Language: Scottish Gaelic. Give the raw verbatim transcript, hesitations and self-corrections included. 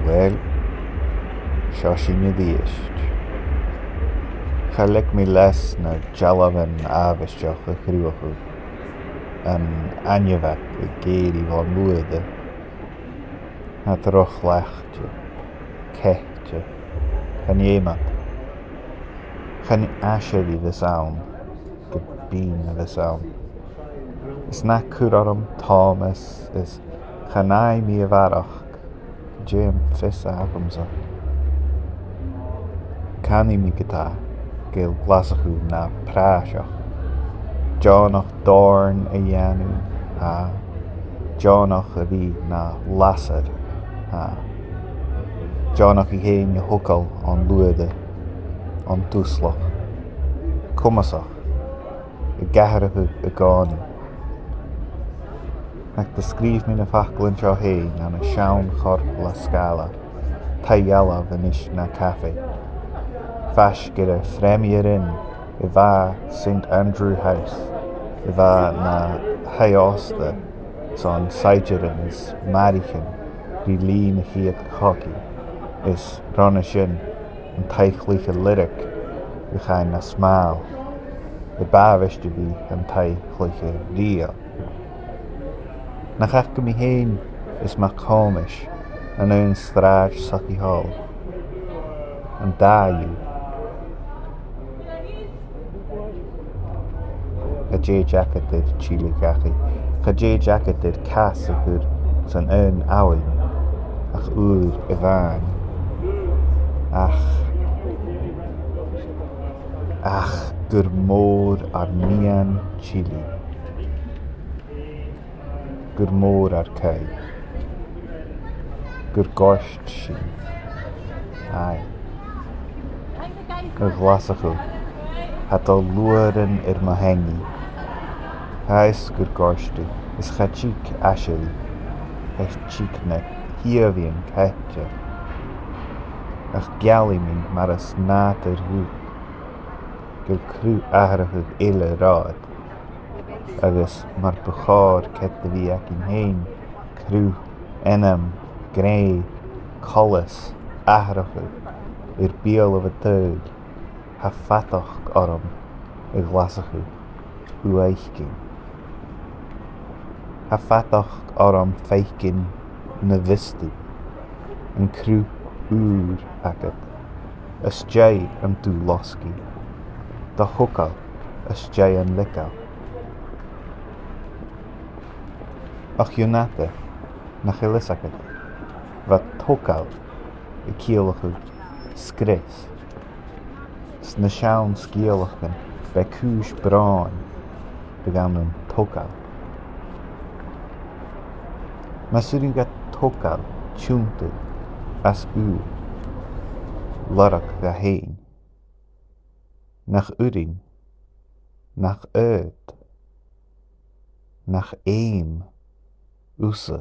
Uill, seo sinn a-rithist. Cha leig mi leas na dealbhan àbhaisteach a chruthachadh, an ainneamh ag èirigh bhon luaidhe. Tha iad ro chleachdte, caithte, chan fheum iad. Chan aiseirigh a bhios ann, ge b' e dè a bhios ann. Is nach cuir orm Thomas, is chan fhaigh mi a bharrachd gu dè am fios a th' agamsa. Canaidh mi ge-tà gu bheil Glaschu na pràiseach. Deònach dòrn a dhèanamh, tha. Deònach a bhith na lasair, tha. Deònach i fhèin a thogail on luaidhe, on dùsach, comasach, ag atharrachadh a gàirneadh. Nach do sgrìobh mi na faclan seo fhèin ann an seann chorp Lascala, taigh-dhealbh a-nis na cafaidh. Faisg air a' Phremier Inn, a bha Saint Andrew House, a bha na thaigh-òsta son saighdearan is màthraichean ri linn a' chiad chogaidh, is roimhe sin an taigh-cluiche lyric a chaidh na smàl, a b' àbhaist a bhith an taigh-cluiche rìoghail. Nach fhaca mi fhèin is MacThòmais an aon sràid sochaidh thall, an dà dhiubh? Cha tèid agad air tilleadh dhachaigh, cha tèid agad air cas a chur san aon abhainn ach ùir a-mhàin. Ach, ach gur mòr ar miann tilleadh. Gur mòr ar caoidh. Gur goirt sinn. Aidh. A Ghlaschu, tha do luaithrean air mo theangaidh. Tha fhios gur goirt thu, is cha tig aiseirigh. Cha tig na h-ìomhaighean caithte. Ach geallaidh mi mar as nàdarra dhut gu bheil cruth atharrachadh eile romhad, agus mar bu chòir ged a bhith againn fhèin cruth, ainm, gnè, coltas, atharrachadh air beulaibh an t-saoghail, tha fadachd orm, a Ghlaschu, thu fhaicinn. Tha fadachd orm faicinn na bhios tu, an cruth ùr agad, às dèidh an do-losgaidh, do thogail às dèidh an leagail. Ach Ionadair, nach eil fhios agad, bha togail a' ciallachadh sgrios. Sna seann sgeulachdan, b' e cùis-bròin a bh' ann an togail. Mas urrainn dha togail tionndadh às ùr, lorg dha fhèin. Nach urrainn, nach aod, nach fheum thusa